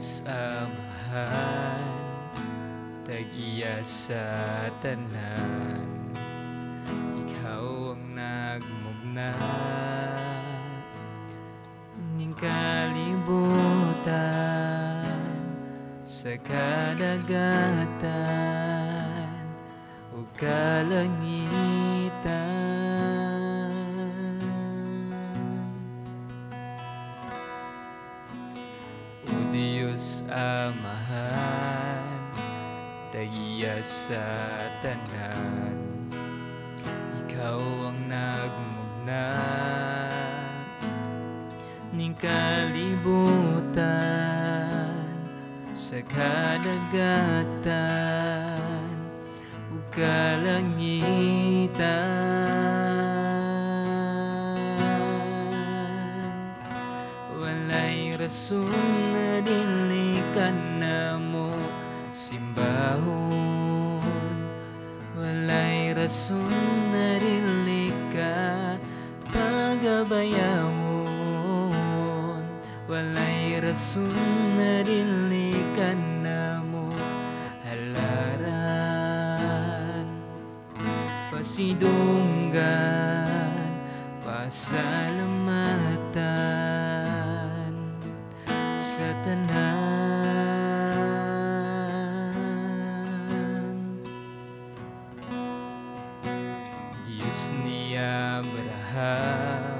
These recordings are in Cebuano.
Diyos Amahan, tag-iya sa tanan, ikaw ang nagmugna ning kalibutan sa kadagatan ug kalangitan. O Diyos Amahan, tag-iya sa tanan, ikaw ang nagmugna ning kalibutan sa kadagatan ug kalangitan. Walay rason na dili ka namo simbahon, walay rason na dili ka pagabayawon, walay rason na dili ka namo halaran, pasidunggan, pasalamatan sa tanan. Diyos ni Abraham,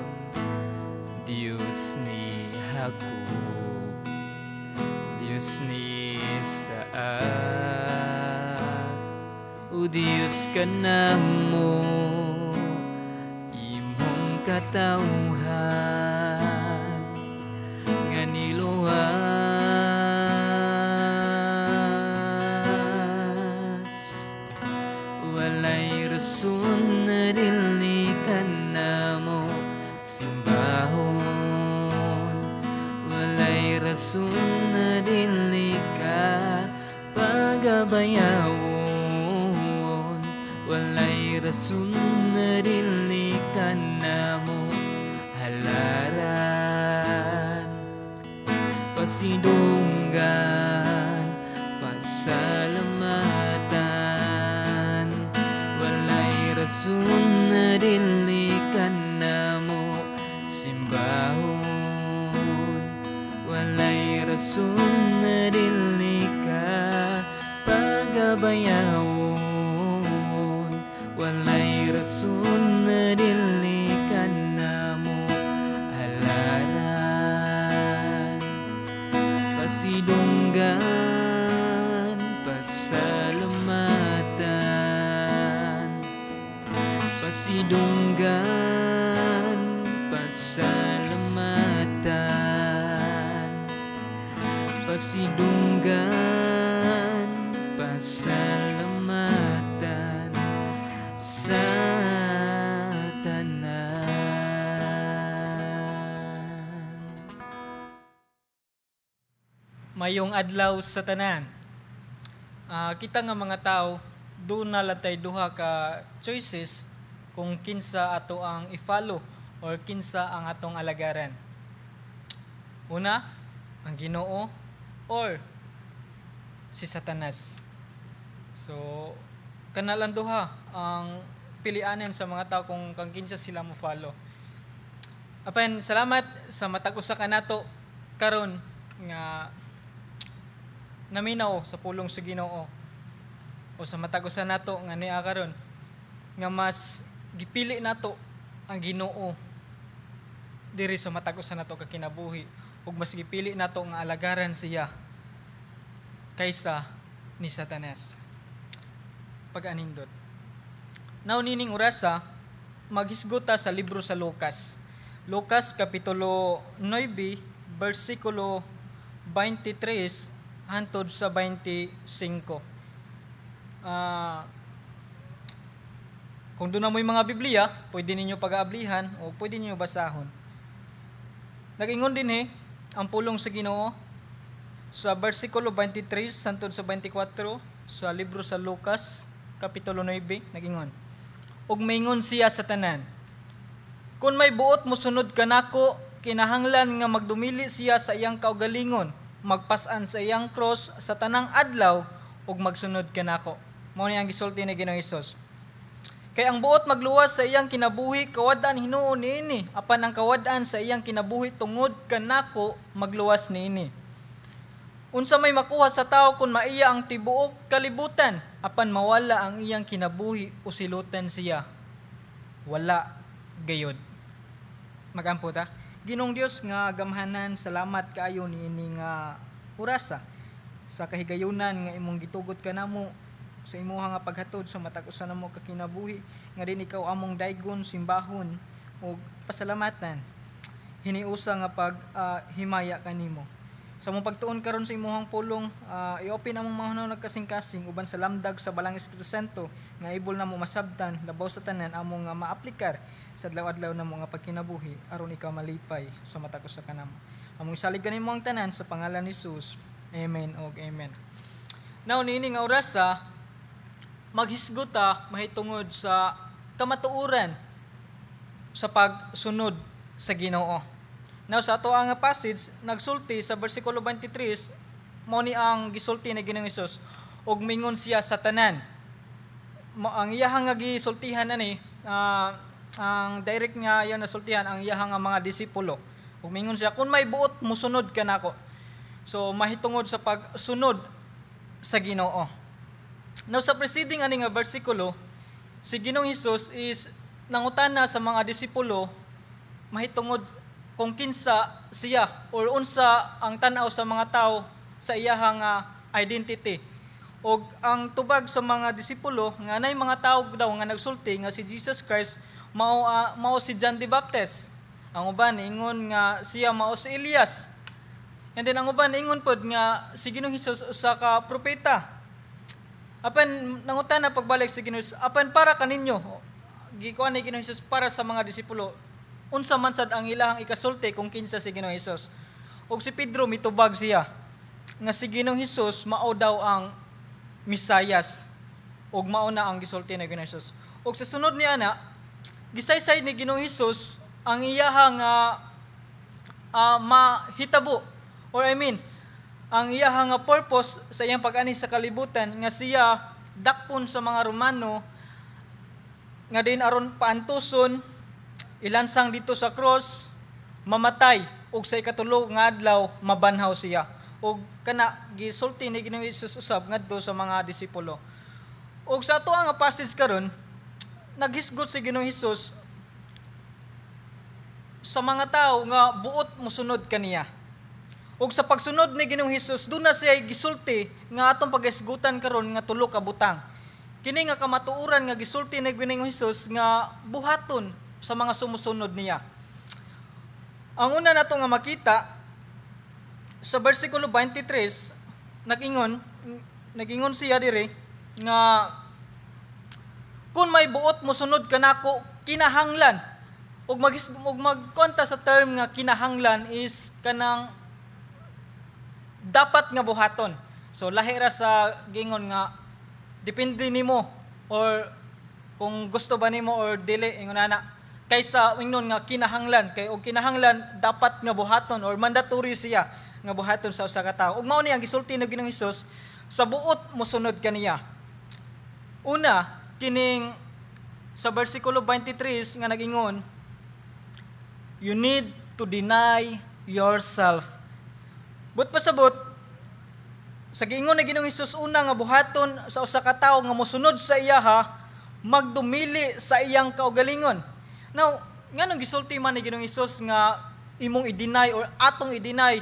Diyos ni Jacob, Diyos ni Isaac, o Diyos ka namo, imong katawhan nga niluwas. Walay rason na dili ka namo simbahon, walay rason na dili ka pagabayawon, walay rason na dili ka namo halaran, pasidunggan, pasalamatan. Walay rason na dili ka namo simbahon, walay rason na dili ka pagabayawon, walay rason na dili ka namo halaran, pasidunggan, pasalamatan, pasidunggan, pasalamatan, pasidunggan, pasalamatan sa tanan. Mayong adlaw sa tanan. Kita nga mga tao, doon na lang tay duha ka choices kung kinsa ato ang i-follow or kinsa ang atong alagaran. Una, ang Ginoo or si Satanas. So, kanalang duha ang pilianan sa mga tao kung kang kinsa sila mo follow. Apan salamat sa matag usa ka nato karon nga naminaw sa pulong sa Ginoo o sa matag usa nato nga niya karon nga mas gipili nato ang Ginoo diri sa matag usa nato ka kinabuhi ug mas gipili nato nga alagaran siya kaysa ni Satanas. Pag-anindot. Now nining orasa maghisgota sa libro sa Lucas. Lucas kapitulo 9 bersikulo 23 hantod sa 25. Kung doon na mo'y mga Biblia, pwede ninyo pag-aablihan o pwede ninyo basahon. Nag-ingon din ang pulong sa Ginoo sa bersikulo 23 hantod sa 24 sa libro sa Lucas kapitulo 9, nag-ingon. Ug maingon siya sa tanan, kung may buot mosunod kanako, kinahanglan nga magdumili siya sa iyang kaugalingon. magpas-an sa iyang cross sa tanang adlaw ug magsunod kanako. Mao ni ang gisulti ni Ginoong Hesus. Kay ang buot magluwas sa iyang kinabuhi, kawad-an hinuon niini, apan ang kawad-an sa iyang kinabuhi tungod kanako, magluwas niini. Unsa may makuha sa tao kung maiya ang tibuok kalibutan apan mawala ang iyang kinabuhi o silutan siya? Wala gayod. Magampo ta. Ginoong Dios nga gamhanan, salamat kaayo niini nga orasa sa kahigayunan nga imong gitugot kanamo sa imuha nga paghatod sa matag usa namo ka kinabuhi, nga din ikaw among daygon, simbahon ug pasalamatan, hiniusa nga pag himaya kanimo. Sa among pagtuon karon sa imuhang pulong, i-open among mga hunahuna, kasing-kasing uban sa lamdag sa Balaang Espiritu Santo nga ibol namo masabtan, labaw sa tanan among nga maaplikar sa adlaw-adlaw namo nga pagkinabuhi, aron ikaw malipay sa matag usa kanamo. Among isalig kanimo ang tanan sa pangalan ni Jesus. Amen og amen. Now, niini nga orasa, maghisgot ta mahitungod sa kamatuoran sa pagsunod sa Ginoo. Now, sa ato ang passage, nagsulti sa versikulo 23, mao ni ang gisulti ni Ginoong Hesus, ug mingon siya sa tanan. Ang iyahang nga gisultihan ani, ang direct nga iyang nasultihan ang iyahang nga mga disipulo. Ug mingon siya, "Kung may buot musunod kanako." So mahitungod sa pagsunod sa Ginoo. Now, sa preceding ani nga bersikulo, si Ginoong Hesus is nangutana sa mga disipulo mahitungod kung kinsa siya or unsa ang tan-aw sa mga tao sa iyahang identity. Og ang tubag sa mga disipulo nga nay mga tao daw nga nagsulti nga si Jesus Christ mao si John the Baptist. Ang uban ingon nga siya mao si Elias. And then ang uban ingon pod nga si Ginoong Hesus usa ka propeta. Apan nangutana pagbalik si Ginoong Hesus, "Apan para kaninyo?" Gikuan ni Ginoong Hesus para sa mga disipulo, unsa man sad ang ilahang ikasulti kung kinsa si Ginoong Hesus. Og si Pedro mitubag siya nga si Ginoong Hesus mao daw ang Mesayas, ug mao na ang gisulti ni Ginoong Hesus. Og sa sunod niya na gisaysay ni Ginoong Hesus ang iyahang mahitabo, or I mean, ang iyahang nga purpose sa iyang pag-ani sa kalibutan, nga siya dakpon sa mga Romano, nga din aron paantuson, ilansang dito sa cross, mamatay ug sa ikatulo nga adlaw mabanhaw siya. Ug kana gisulti ni Ginoong Hesus usab ngadto sa mga disipulo. Ug sa ato nga passage karon, naghisgot si Ginoong Hesus sa mga tao nga buot mosunod kaniya. Ug sa pagsunod ni Ginoong Hesus, duna siya gisulti nga atong paghisgutan karon nga tulo ka butang. Kini nga kamatuoran nga gisulti ni Ginoong Hesus nga buhaton sa mga sumusunod niya. Ang una nato nga makita sa versikulo 23, nagingon siya diri nga kung may buot mosunod kanako, kinahanglan. Ug magkonta sa term nga kinahanglan is kanang dapat nga buhaton. So lahi ra sa gingon nga depende nimo or kung gusto ba nimo or dili, ingon ana, kaysa ingnon nga kinahanglan, kay og kinahanglan, dapat nga buhaton or mandatory siya nga buhaton sa usa ka tawo. Ug mao ni ang gisulti ni Ginoong Hesus sa buot mosunod kaniya. Una, kining sa versikulo 23 nga nagingon, "You need to deny yourself." But pasabot, sa giingon ni Ginoong Hesus, una nga buhaton sa usa ka tawo nga mosunod sa iyaha, magdumili sa iyang kaugalingon. Now, nganong gisulti man ni Ginoong Hesus nga imong i-deny or atong i-deny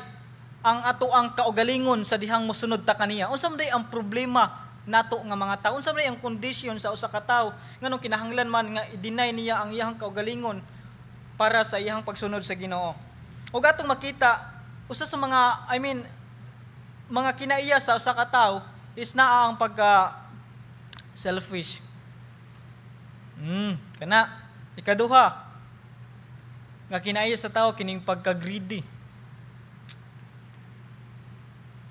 ang ato ang kaugalingon sa dihang mosunod ta kaniya? Unsa man day ang problema nato nga mga tao? Unsa man day ang condition sa usa ka tawo, nganong kinahanglan man nga i-deny niya ang iyang kaugalingon para sa iyang pagsunod sa Ginoo? Ug atong makita, usa sa mga, I mean, mga kinaiya sa usa ka tawo is naa ang pagka selfish. Kana ikaduha nga kinaiya sa tao, kining pagka greedy.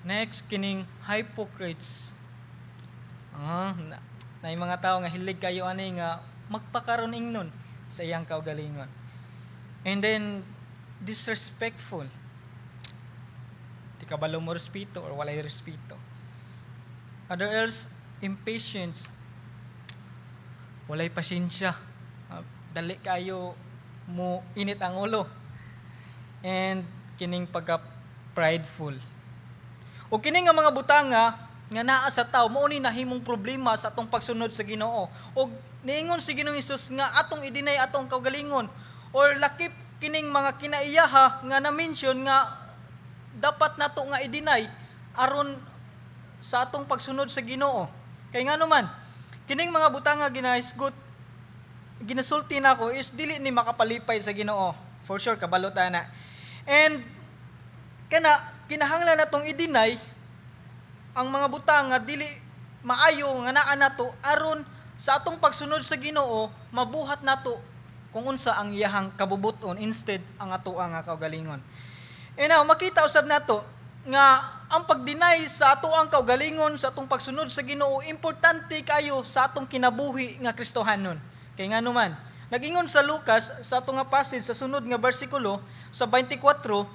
Next, kining hypocrites. Na mga tao nga hilig kayo ani nga magpakaron ingnon sa iyang kaugalingon. And then disrespectful. Kabalo mo respeto or walay respeto. Other else, impatience. Walay pasensya. Dali kayo mo init ang ulo. And kining pagka prideful. O kini nga mga butanga nga naa sa tao, mao ni nahimong problema sa atong pagsunod sa Ginoo. Og niingon si Ginoong Hesus nga atong i-deny atong kaugalingon or lakip kining mga kinaiyaha nga na-mention nga dapat nato nga i-deny aron sa atong pagsunod sa Ginoo. Kay ngano man, kining mga butanga ginahisgot, ginasulti nako is dili ni makapalipay sa Ginoo. For sure kabalo ta na. And kana kinahanglan natong i-deny ang mga butang nga dili maayo nga naa nato aron sa atong pagsunod sa Ginoo, mabuhat nato kung unsa ang iyahang kabubuton instead ang ato nga kaugalingon. And now makita usab nato nga ang pag-deny sa ato ang kaugalingon sa atong pagsunod sa Ginoo, importante kayo sa atong kinabuhi nga Kristohanon. Kay ngano man, nagingon sa Lucas sa ato nga passage sa sunod nga bersikulo sa 24,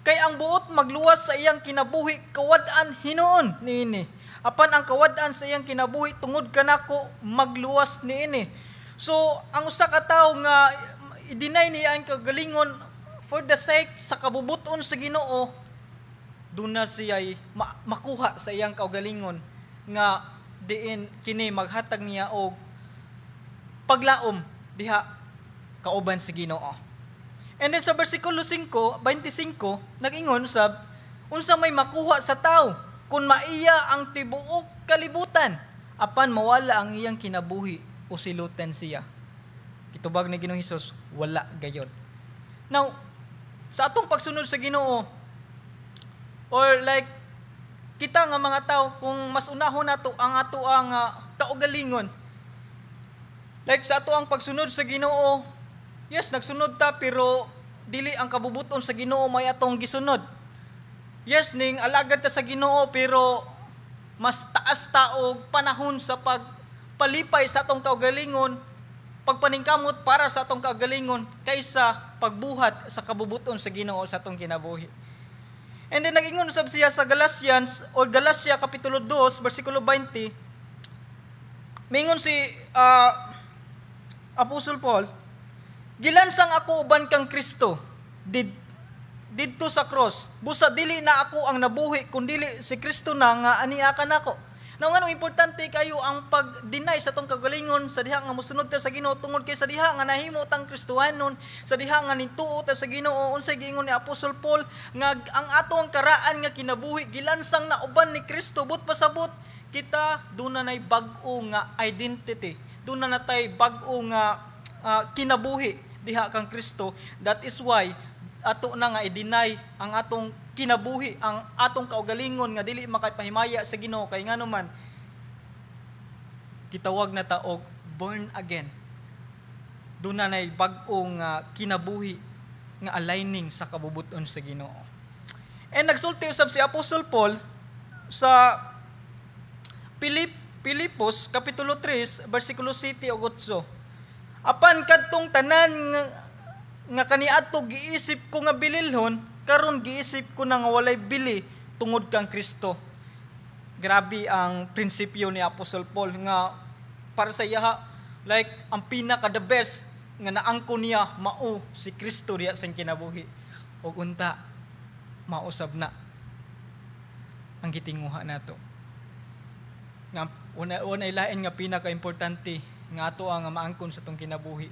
"Kay ang buot magluwas sa iyang kinabuhi kawad-an hinuon niini. Apan ang kawad-an sa iyang kinabuhi tungod kanako magluwas niini." So ang usa ka tawo nga i-deny niya ang kagalingon for the sake sa kabubuton sa Ginoo, duna siya makuha sa iyang kaugalingon nga diin kini maghatag niya og paglaom diha kauban sa Ginoo. And then sa bersikulo 5, 25, nag-ingon sab, "Unsa may makuha sa tao kung maiya ang tibuok kalibutan apan mawala ang iyang kinabuhi o silutan siya?" Kitubag ni Ginoong Hesus, wala gayon. Now, sa atong pagsunod sa Ginoo or like kita nga mga tao, kung mas unahon nato ang ato ang kaugalingon, like sa ato ang pagsunod sa Ginoo, yes, nagsunod ta, pero dili ang kabubuton sa Ginoo may atong gisunod. Yes, ning alagad ta sa Ginoo, pero mas taas ta og panahon sa pagpalipay sa atong kaugalingon, pagpaningkamot para sa atong kaugalingon kaysa pagbuhat sa kabubuton sa Ginoo sa atong kinabuhi. And then nag-ingon usab siya sa Galatians or Galatia kapitulo 2 bersikulo 20. Mingon si Apostle Paul, "Gilansang ako uban kang Kristo didto sa cross. Busa dili na ako ang nabuhi kundili si Kristo na nga ania kanako." Now, nganong importante kayo ang pag-deny sa atong kagalingon sa diha nga mosunod ta sa Ginoo? Tungod kay sa diha nga nahimo tang Kristohanon, sa diha nga nituo ta sa Ginoo, unsay giingon ni Apostle Paul? Nga ang atong karaan nga kinabuhi gilansang na uban ni Kristo. But pasabot kita duna nay bag-o nga identity. Duna na tay bag-o nga kinabuhi diha kang Kristo. That is why ato na nga i-deny ang atong kinabuhi, ang atong kaugalingon nga dili makapahimaya sa Ginoo, kay ngano man, gitawag na ta og born again. Duna nay bag-o nga kinabuhi nga aligning sa kabubuton sa Ginoo. And nagsulti usab si Apostle Paul sa Pilipos kapitulo 3 bersikulo 7 ug 8. "Apan kadtong tanan nga kaniadto giisip ko nga bililhon, karon giisip ko na nga walay bili tungod kang Kristo." Grabe ang prinsipyo ni Apostle Paul nga para sa iyaha, like ang pinaka the best nga naangko niya mao si Kristo diya sa kinabuhi. Ug unta mausab na ang gitinguha nato. Nga una una lain nga pinaka-importante nga ato ang maangkon sa atong kinabuhi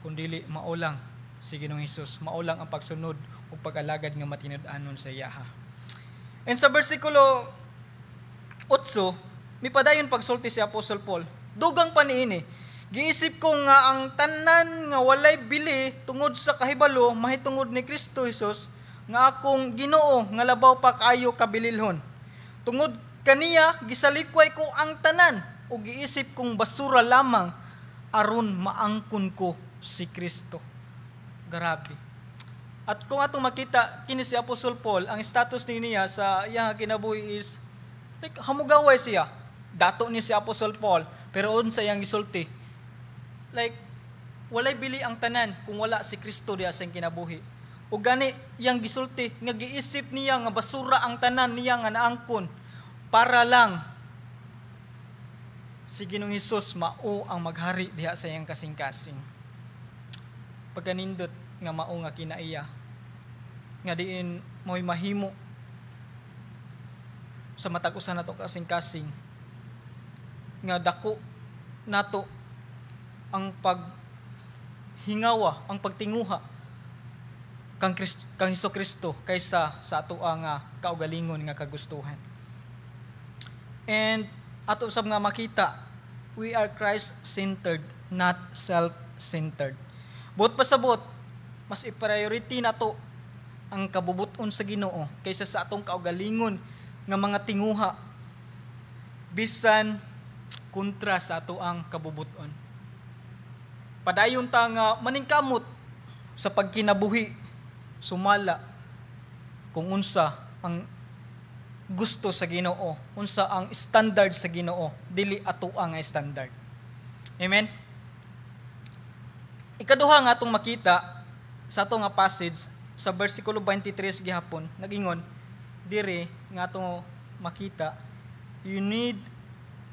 kundili mao lang si Ginoong Hesus, mao lang ang pagsunod ug pag-alagad nga matinud-anon sa iyaha. And sa bersikulo 8, mipadayon pagsulti si Apostle Paul. "Dugang pa niini, giisip ko nga ang tanan nga walay bili tungod sa kahibalo mahitungod ni Kristo Hesus nga akong Ginoo nga labaw pa kaayo kabililhon. Tungod kaniya gisalikway ko ang tanan ug giisip kong basura lamang aron maangkon ko si Kristo." Grabe. At kung atong makita kini si Apostle Paul, ang status ni niya sa iyang kinabuhi is like hamugaway siya. Dato ni si Apostle Paul, pero unsa iyang gisulti? Like walay bili ang tanan kung wala si Kristo diha sa iyang kinabuhi. Ug gani iyang gisulti nga giisip niya nga basura ang tanan niya nga naangkon para lang si Ginoong Hesus mao ang maghari diha sa iyang kasing-kasing. Pagkanindot nga mao nga kinaiya nga diin mao'y mahimo sa matag usa nato kasing-kasing nga dako nato ang paghingawa, ang pagtinguha kang Hesus Kristo kaysa sa atoa nga kaugalingon nga kagustuhan. And ato sab nga makita, we are Christ-centered, not self-centered. Buot pasabot, mas i-priority nato ang kabubuton sa Ginoo kaysa sa atong kaugalingon nga mga tinguha bisan kontra sa ato ang kabubuton. Padayon ta nga maningkamot sa pagkinabuhi sumala kung unsa ang gusto sa Ginoo, unsa ang standard sa Ginoo, dili ato ang standard. Amen. Ikaduha nga atong makita sa ato nga passage sa versikulo 23 gihapon, nagingon diri nga atong makita, you need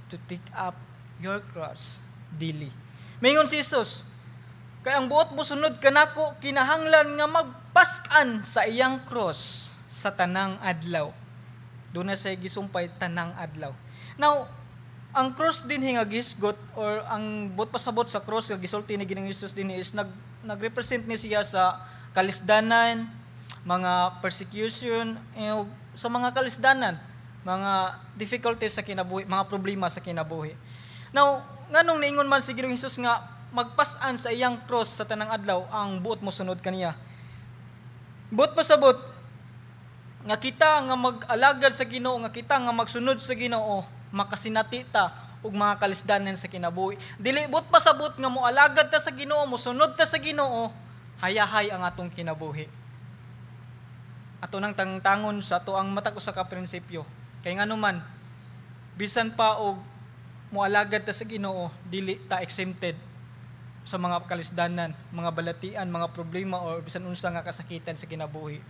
to take up your cross daily. Mingon si Jesus, kay ang buot mosunod kanako kinahanglan nga magpas-an sa iyang cross sa tanang adlaw. Doon na siya gisumpay tanang adlaw. Now, ang cross din nga gisgot or ang buot pasabot sa cross nga gisulti ni Ginoong Hesus din is nagrepresent ni siya sa kalisdanan, mga persecution, eh, sa mga kalisdanan, mga difficulties sa kinabuhi, mga problema sa kinabuhi. Now, nganong niingon man si Ginoong Hesus nga magpas-an sa iyang cross sa tanang adlaw ang buot mo sunod kaniya? Buot pasabot nga kita nga mag-alagad sa Ginoo, nga kita nga magsunod sa Ginoo, makasinati ta og mga kalisdanan sa kinabuhi. Dili buot pasabot nga moalagad ta sa Ginoo, mosunod ta sa Ginoo, hayahay ang atong kinabuhi. Ato nang tangtangon sa ato ang matag usa ka prinsipyo. Kay nganuman bisan pa og moalagad ta sa Ginoo, dili ta exempted sa mga kalisdanan, mga balatian, mga problema or bisan unsa nga kasakitan sa kinabuhi.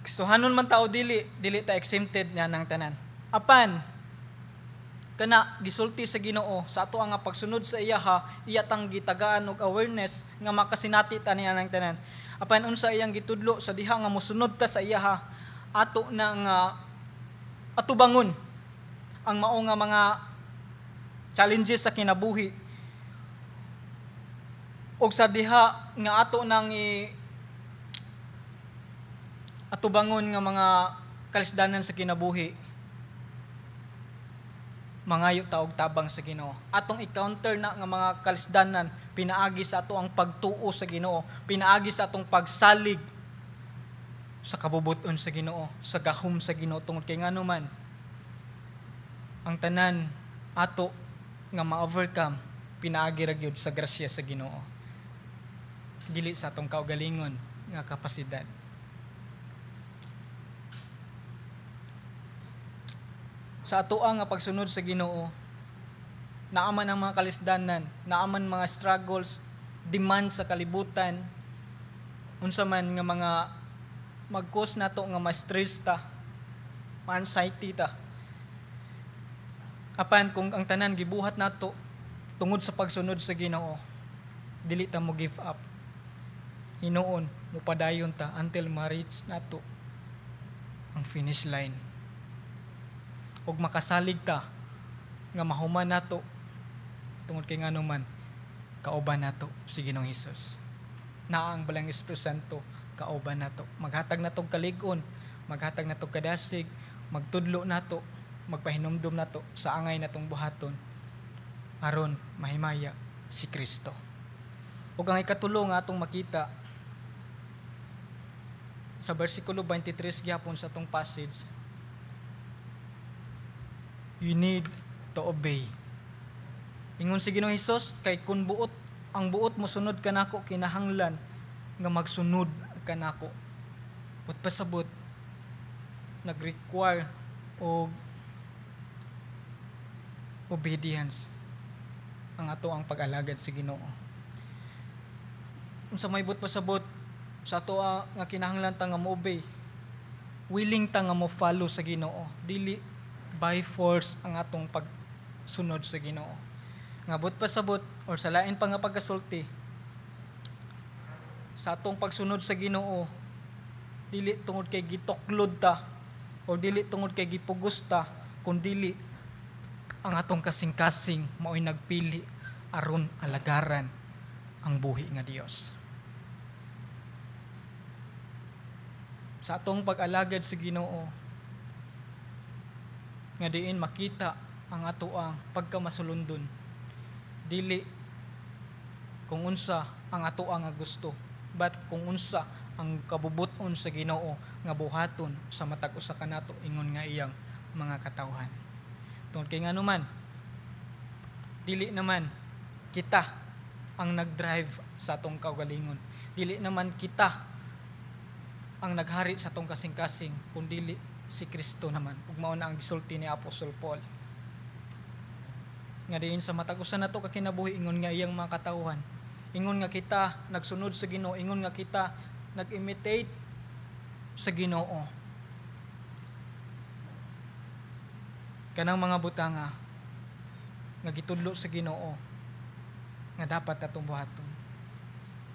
Gustuhanon man tao dili, dili ta exempted niya ng tanan. Apan kana gisulti sa Ginoo sa ato ang pagsunod sa iyaha, iya tang gitagaan og awareness nga makasinati ta niya ng tanan. Apan unsa iyang gitudlo sa diha nga mosunod ta sa iyaha, ato na nga atubangon ang mao nga mga challenges sa kinabuhi og sa diha nga ato nang atubangon nga mga kalisdanan sa kinabuhi, mangayo ta og tabang sa Ginoo. Atong i-counter na nga mga kalisdanan pinaagi sa ato ang pagtuo sa Ginoo, pinaagi sa atong pagsalig sa kabubuton sa Ginoo, sa gahom sa Ginoo, tungod kay nganuman ang tanan ato nga ma-overcome pinaagi ra gyud sa grasya sa Ginoo, dili sa atong kaugalingon nga kapasidad. Sa atoa nga pagsunod sa Ginoo, naaman ang mga kalisdanan, naaman mga struggles, demand sa kalibutan, unsa man nga mga mag-cause nato nga ma-stress ta, ma-anxiety ta. Apan kung ang tanan gibuhat nato tungod sa pagsunod sa Ginoo, dili ta mo give up. Hinuon, mupadayon ta until ma-reach nato ang finish line. Og makasalig ta nga mahuman nato tungod kay nganuman kauban nato si Ginoong Hesus. Naa ang Balang Espiritu Santo kauban nato. Maghatag nato og kalig-on, maghatag nato og kadasig, magtudlo nato, magpahinumdum nato sa angay natong buhaton aron mahimaya si Kristo. Ug ang ikatulo nga atong makita sa bersikulo 23 gihapon sa atong passage, you need to obey. Ingon si Ginoong Hesus, kay kun buot ang buot mosunod kanako kinahanglan nga magsunod kanako. But pasabot nag-require og obedience ang ato ang pag-alagad sa Ginoo. Unsa may buot pasabot Sa ato nga kinahanglan ta nga mo-obey, willing ta nga mo follow sa Ginoo, dili by force ang atong pagsunod sa Ginoo. Nga but pasabot or sa lain pa nga pagkasulti, sa atong pagsunod sa Ginoo, dili tungod kay gituklod ta o dili tungod kay gipugos ta, kundili ang atong kasing-kasing mao'y nagpili aron alagaran ang buhi nga Dios. Sa atong pag-alagad sa Ginoo, nga diin makita ang atoang pagkamasulundon, dili kung unsa ang atoang nga gusto, but kung unsa ang kabubuton sa Ginoo nga buhaton sa matag usa kanato ingon nga iyang mga katawhan. Tungod kay nganuman, dili naman kita ang nag-drive sa atong kaugalingon. Dili naman kita ang naghari sa atong kasing-kasing, kundili si Kristo naman. Ug mao na ang gisulti ni Apostol Paul. Nga diin sa matag usa nato ka kinabuhi ingon nga iyang mga katawhan. Ingon nga kita nagsunod sa Ginoo, ingon nga kita nag-imitate sa Ginoo. Kanang mga butanga nga gitudlo sa Ginoo nga dapat atong buhaton.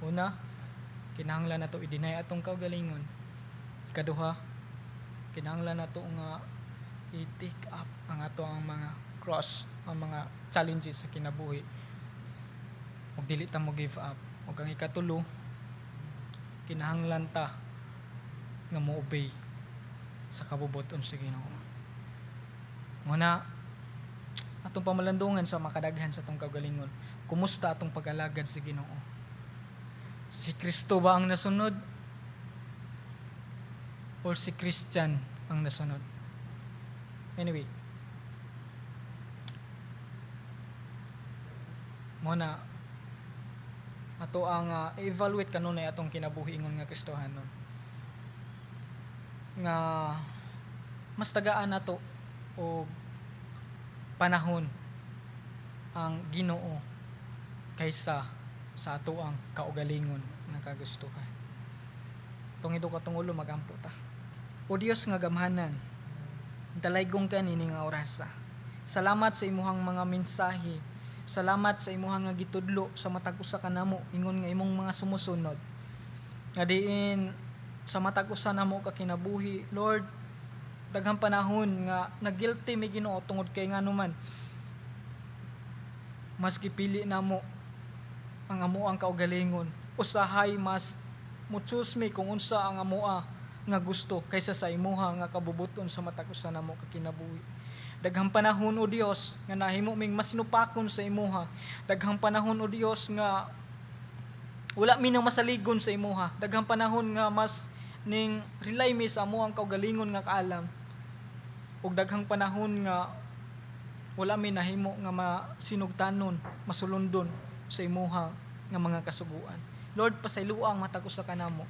Una, kinahanglan nato i-deny atong kaugalingon. Ikaduha, kinahanglan nato nga i-take up ang ato ang mga cross, ang mga challenges sa kinabuhi. Ug dili ta mo give up. Ug ang ikatulo, kinahanglan ta nga mo-obey sa kabubuton sa Ginoo. Muna, atong pamalandungan sa makadaghan sa atong kaugalingon. Kumusta atong pag-alagad sa Ginoo? Si Kristo ba ang nasunod? Or si Christian ang nasunod? Anyway, muna, ato ang evaluate kanunay atong kinabuhi ingon nga Kristohanon. Nga mas tagaan nato o panahon ang Ginoo kaysa sa ato ang kaugalingon nga kagustuhan. Tungido katong ulo, magampo ta. O Dios nga gamhanan, dalaygong ka nining nga orasa. Salamat sa imuhang mga mensahe. Salamat sa imuhang nga gitudlo sa matag usa kanamo ingon nga imong mga sumusunod. Nga diin sa matag usa namo ka kinabuhi, Lord, daghang panahon nga nagguilty mi Ginoo tungod kay nganuman mas gipili namo ang amoang kaugalingon. Usahay mas mo-choose mi kung unsa ang amoa nga gusto kaysa sa imuha nga kabubuton sa matag usa namo ka kinabuhi. Daghang panahon, o Dios, nga nahimo ming masinupakon sa imuha. Daghang panahon, o Dios, nga wala mi nang masaligon sa imuha. Daghang panahon nga mas ning rely mi sa amoang kaugalingon nga kaalam. Ug daghang panahon nga wala mi nahimo nga masinugtanon, masulundon sa imuha nga mga kasuguan. Lord, pasayloa ang matag usa kanamo.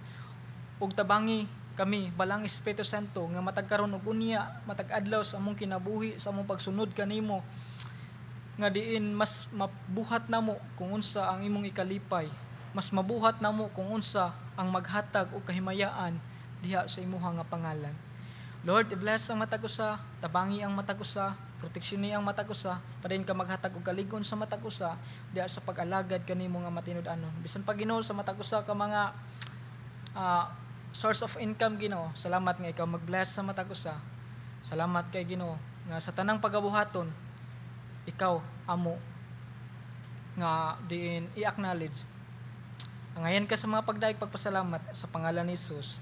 Ug tabangi kami balang Espiritu Santo nga matag karon og unya, matag adlaw sa among kinabuhi, sa among pagsunod kanimo, nga diin mas mabuhat namo kung unsa ang imong ikalipay, mas mabuhat namo kung unsa ang maghatag og kahimayaan diha sa imuha nga pangalan. Lord, i-bless ang matag usa, tabangi ang matag usa, proteksyon ang matag usa, padayon ka maghatag og kaligon sa matag usa diha sa pag-alagad kanimo nga matinud-anon. Bisan pa Ginoo sa matag usa ka mga source of income, Ginoo, salamat nga ikaw mag-bless sa matag usa. Salamat kay Ginoo nga sa tanang pagabuhaton ikaw amo nga diin i-acknowledge. Angayan ka sa mga pagdaig pagpasalamat sa pangalan ni Jesus.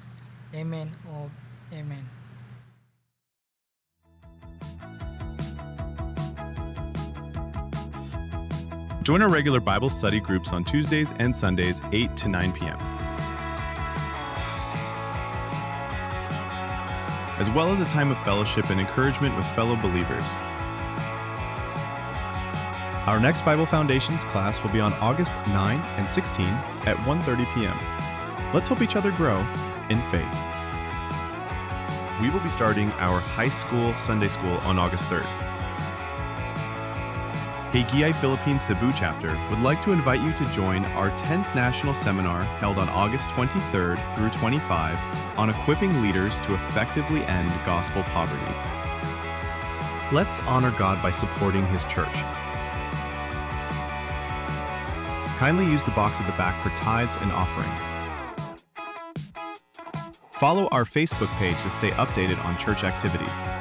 Amen o amen. Join our regular Bible study groups on Tuesdays and Sundays, 8 to 9 p.m., as well as a time of fellowship and encouragement with fellow believers. Our next Bible Foundations class will be on August 9 and 16 at 1:30 p.m. Let's help each other grow in faith. We will be starting our high school Sunday school on August 3rd. Haggai Philippines Cebu Chapter would like to invite you to join our 10th National Seminar held on August 23rd through 25 on equipping leaders to effectively end gospel poverty. Let's honor God by supporting His church. Kindly use the box at the back for tithes and offerings. Follow our Facebook page to stay updated on church activities.